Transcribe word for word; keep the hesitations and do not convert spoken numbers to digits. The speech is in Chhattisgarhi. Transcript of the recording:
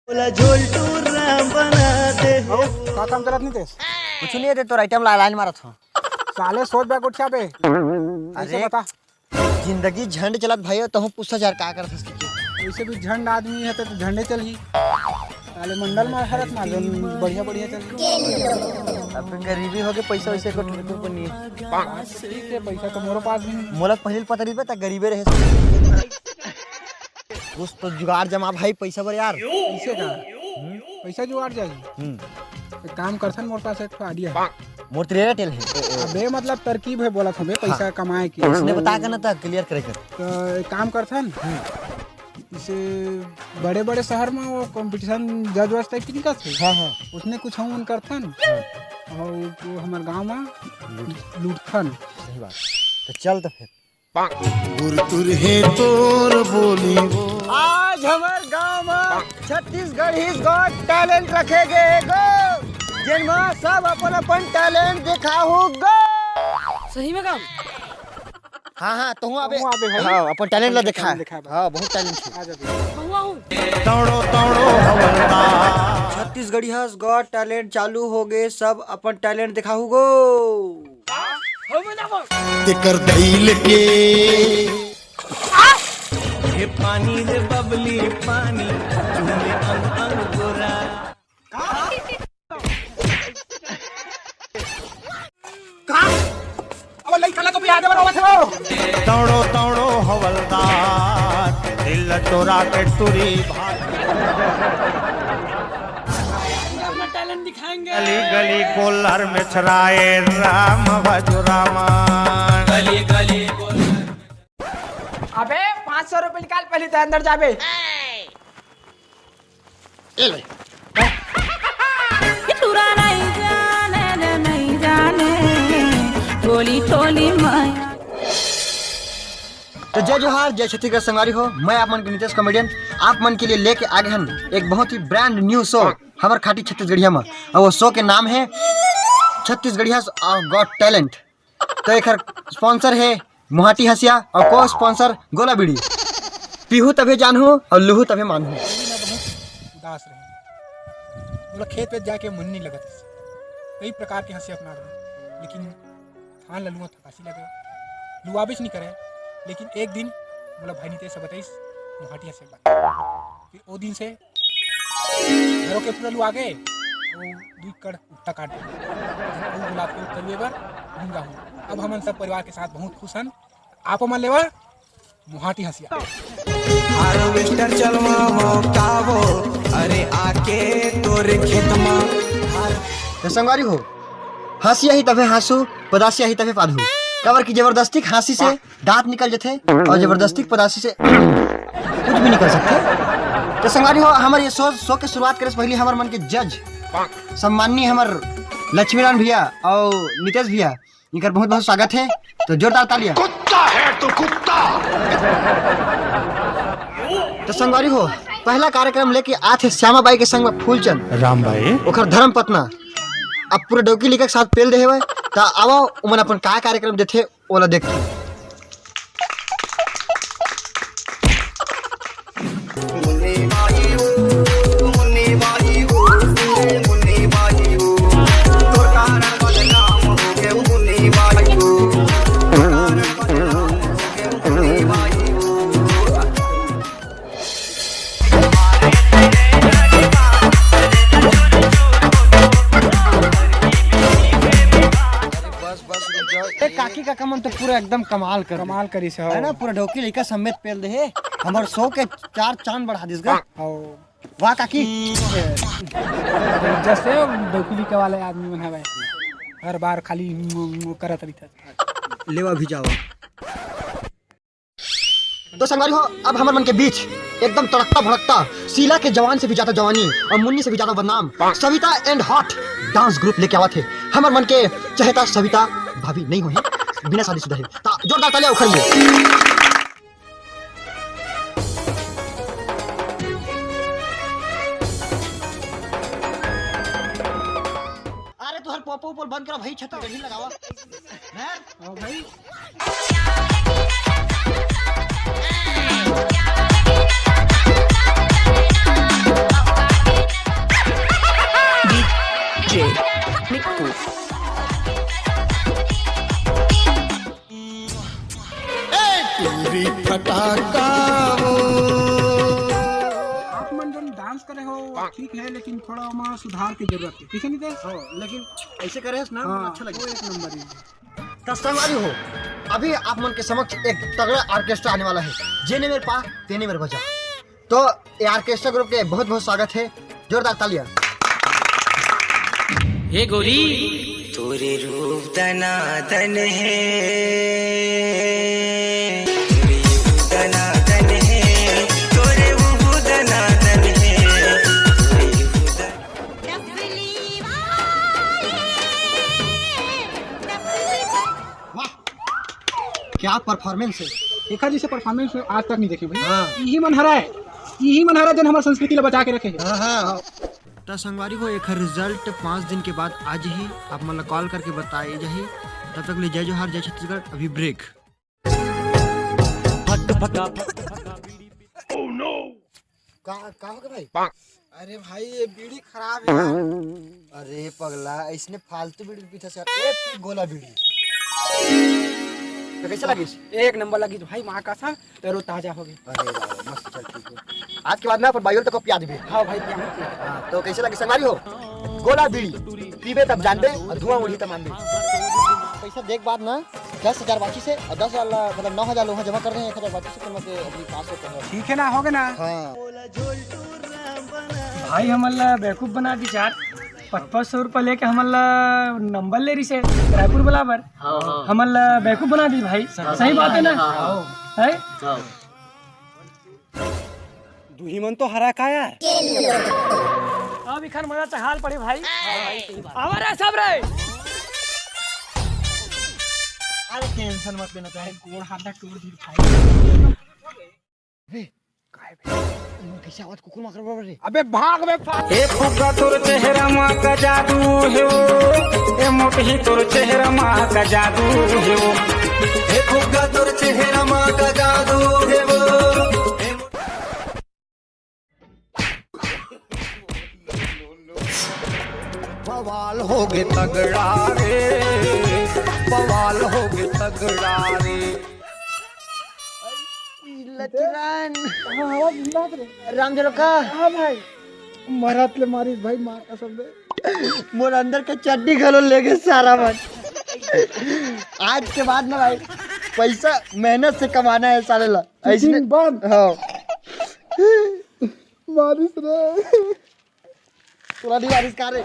बोला झोलटू राम बना दे। अउ, का काम चलत नितेश? कुछ नहीं है, तोर आइटम ला लाइन मारत हो। साले सोच बे गोठिया बे। अरे बता। जिंदगी झंड चलत भाई, तहूँ पूछत यार का करत हस कि? वैसे भी झंड आदमी है तो झंडे चलही। साले मंडल में हरत ना, जौन बढ़िया बढ़िया चल। अब गरीबी हो के पैसा वैसे को ठुकठुक नहीं है। ठीक है, पैसा तो मोरो पास भी नहीं। मोला पहले पता नहीं पता, गरीबे रहे। कुछ तो जुगाड़ जमा भाई पैसा बर यार। पैसे का? पैसा जुगाड़ जाही। हम्म। एक काम करथन, मोर पास एक ठो आइडिया है। मोर तेरे एयरटेल है। अबे मतलब तरकीब है, बोला था बे, पैसा हाँ। कमाए की। उसने बता के ना था, क्लियर करे कर। तो एक काम करथन, हम्म। इसे बड़े बड़े शहर में वो कंपटीशन जज वज टाइप की निकलत है। हाँ, हाँ। उसने कुछ हम उन करथन। हाँ। और वो हमारे गाँव में लूट- लूटथन। सही बात। तो चल तो फिर। गुरतुर हे तोर बोली वो। आज हमर गांव म छत्तीसगढ़ीज गॉट टैलेंट रखे गे हे गो, जेन म सब अपन अपन टैलेंट दिखाहू गो। सही में का? हाँ, हाँ, तहूँ आबे। तहूँ आबे भाई। हाँ, अपन टैलेंट ला अपन दिखा। टैलेंट दिखा भाई। हाँ, बहुत टैलेंट है। आ जा भाई। तौड़ो, तौड़ो, हवलदार। छत्तीसगढ़ीज गॉट टैलेंट चालू हो गे, सब अपन टैलेंट दिखाहू गो। तेकर दई लेके। हे पानी रे बबली पानी, चूमे अंग अंग गोरा। का? अब लइका ला तो भी आगे बढ़ावत हो। तौड़ो, तौड़ो हवलदार, दिल चोरा के टुरी भाग। अपना टैलेंट दिखाएंगे। गली गली गोलर में छराए राम भजो रामा। गली गली गोलर। अबे पाँच सौ रुपये निकाल, पहले तो अंदर जाबे। ये ले। चुरा नहीं जाने रे, नहीं जाने, टोली टोली माया। तो जय जोहार, जय छत्तीसगढ़ संगवारी हो, मैं आप मन के नितेश कॉमेडियन, आप मन के लिए लेके आ गए हन एक बहुत ही ब्रांड न्यू शो हमर खाटी छत्तीसगढ़िया में। और वो शो के नाम है छत्तीसगढ़िया गॉट टैलेंट। तो एकर स्पॉन्सर है मोहाटी हसिया और को स्पॉन्सर गोला बीड़ी। पीहू तभे जानहू और लूहू तभे मानहू। मैं बहुत उदास रहे, मोला खेत वेत जाके मन नहीं लगत। कई प्रकार के हंसी अपना रहे, लेकिन धान ला लुआ थकासी लगे, लुआबेच नहीं करे। लेकिन एक दिन मोला भाई नितेश से बताइस मोहाटी हंसे के बारे। फिर वो दिन से घरों के पूरा लुआ गए, वो दुई कड़ उट्टा काट दे। वो गुलाब के तरुए बर घूम जाहूं। अब हमन सब परिवार के साथ बहुत खुश हन। आप मन लेवा मोहाटी हंसिया। हार्वेस्टर चलवा मौकावो, अरे आके तोरे खेत मा। तो संगवारी हो, हंसी आही तभे हाँसू, पदासी आही तभे पादू। काबर की जबरदस्ती हंसी से दांत निकल जथे और जबरदस्ती पदासी से कुछ भी निकल सकथे। तो संगवारी हो, हमर ये शो, शो के शुरुआत करे से पहले हमर मन के जज सम्माननीय हमर लक्ष्मीराम भैया और नितेश भैया, इनकर बहुत बहुत स्वागत है। तो जोरदार तालियां। कुत्ता है तू, कुत्ता। तो संगवारी हो, पहला कार्यक्रम लेके आथे श्यामा बाई के संग में फूलचंद, राम बाई। ओकर धर्म पत्ना। अब पूरा डौकी लइका के साथ पेल दे हवय, त आवा ओमन अपन का कार्यक्रम देथे ओला देखथन। बस, बस, रुक जाओ। ए, काकी काका मन तो पूरा एकदम कमाल कर दे। कमाल करिस हो। है ना, पूरा डौकी लइका समेत पेल दे हे। हमर शो के चार चांद बढ़ा दिस गा। हो। वाह काकी। जैसे डौकी लइका वाले आदमी मन हवे, हर बार खाली करत रहिथे। लेवा भी जावा। तो संगवारी हो, अब हमर मन के बीच एकदम तड़कता भड़कता, शीला के जवान से भी ज्यादा जवानी और मुन्नी से भी ज्यादा बदनाम Savita and hot dance group लेके आवत हे। हमर मन के चहेता सविता भाभी नहीं होही, बिना शादीशुदा हे। ता जोरदार तालियां उखर लिए। अरे तोहर पोपो पोल बंद करो भाई, छत्तीसगढ़ी लगावा। हैं? ओ भाई। डांस करे हो, ठीक है, लेकिन थोड़ा ओमा सुधार के जरूरत है, ठीक है नितेश? हाँ, लेकिन ऐसे करे ना, हाँ, अच्छा लगे। वो एक नंबर है। तो संगवारी हो, अभी आप मन के समक्ष एक तगड़ा ऑर्केस्ट्रा आने वाला है। जेने मेर पा, तेने मेर बजा। तो ये ऑर्केस्ट्रा ग्रुप के बहुत बहुत स्वागत है, जोरदार तालियां। हे गोरी, तोरे रूप दनादन है, तोरे रूप दनादन है, तोरे रूप दनादन है, तोरे रूप दन- वाह, क्या परफॉर्मेंस है। एखर जैसे परफॉर्मेंस आज तक नहीं देखे भाई। हाँ। यही मन हरा है, यही मन हरा जन हमार संस्कृति ला बचा के रखे है। हाँ, हाँ। त संगवारी हो, एखर रिजल्ट पाँच दिन के बाद आ जही, आप मन ला कॉल करके बताए जाही। तब तक ले जय जोहार, जय छत्तीसगढ़। अभी ब्रेक। फक फका फक फका बीड़ी पी- का, का हो गया भाई? अरे भाई, ये बीड़ी खराब है यार। अरे पगला, इसने फालतू बीड़ी पीता सर। ए, पी गोला बीड़ी। तो कैसे लगिस? एक नंबर लगिस भाई, माँ कसम, तरो ताजा हो गई। अरे वाह, मस्त, चल ठीक है। आज के बाद ना अपन बाइबल तक को पिया देबे। हाँ भाई, पिया मत पिया। हाँ, तो कैसे लगिस संगवारी हो? गोला बीड़ी पीबे तब जानबे और धुआं उड़ी तब मानबे। पैसा देख बाद ना, दस हजार बाकी से और दस हजार ला, मतलब नौ हजार लोग जमा कर रहे हैं, एक हजार बाकी से, तो मतलब अभी पाँच सौ कर रहे हैं। ठीक है ना, हो गया ना? हाँ। भाई हमन ला बेवकूफ बना दी यार। पचपन सौ रुपया लेके हमन ला नंबर ले रही से रायपुर वाला बर। हाँ, हाँ। हमन ला बेवकूफ बना दी भाई। हाँ, सही बात है ना? हाँ, हाँ। है? हाँ। दुही मन तो हरा का यार। अब इखन मजा चहाल पड़े भाई। आवा रे सब रे। अरे टेंशन मत लेना, तोहरे गोड़ हाथ ला टूट दी भाई। अबे, काय बे? इमन कैसे आवाज कुकुर माकर बराबर रे? अबे भाग बे, भाग। ए फुग्गा तोर चेहरा मा का जादू हे वो, ए मोटही तोर चेहरा मा का जादू हे वो। ए फुग्गा तोर चेहरा मा का जादू हे वो। बवाल हो गे तगड़ा रे, बवाल हो गे तगड़ा रे। लचरान। हाँ, हाँ, बिंदास रे। राम झरोखा। हाँ भाई। मरत ले मारिस भाई, माँ कसम दे। मोर अंदर के चड्डी घलो ले गे सारा मन। आज के बाद ना भाई, पैसा मेहनत से कमाना है साले ला। ऐसने दिन बंद। हाँ। मारिस रे। तोला नहीं मारिस का रे?